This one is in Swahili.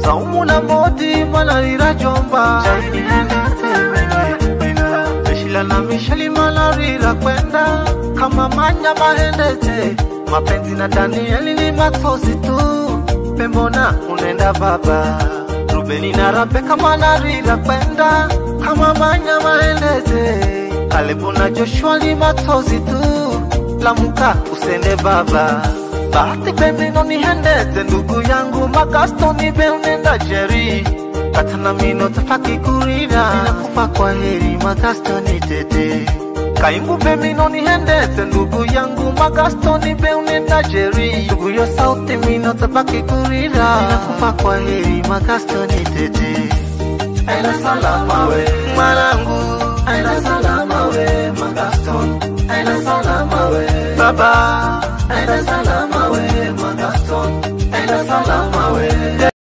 Saumu na modi manarira jomba Shila na Mishali manarira kwenda kama manya mahendete mapenzi na Danieli ni matozi tu pembona unenda baba Rubeni na Rebeka manarira kwenda kama manya mahendete Kalebu na Joshua ni matozi tu lamuka usende baba Bahati bemino nihendete ndugu yangu Magastoni be unenda Jerry Katana mino tafaki kurira ninakupa kwa heri Magastoni tete Kaimbu bemino nihendete ndugu yangu Magastoni be unenda Jerry Ndugu yo sauti mino tafaki kurira ninakupa kwa heri Magastoni tete Aenda salama we mwanangu aenda salama we Magaston aenda salama we baba aenda salama we Magaston aenda salama we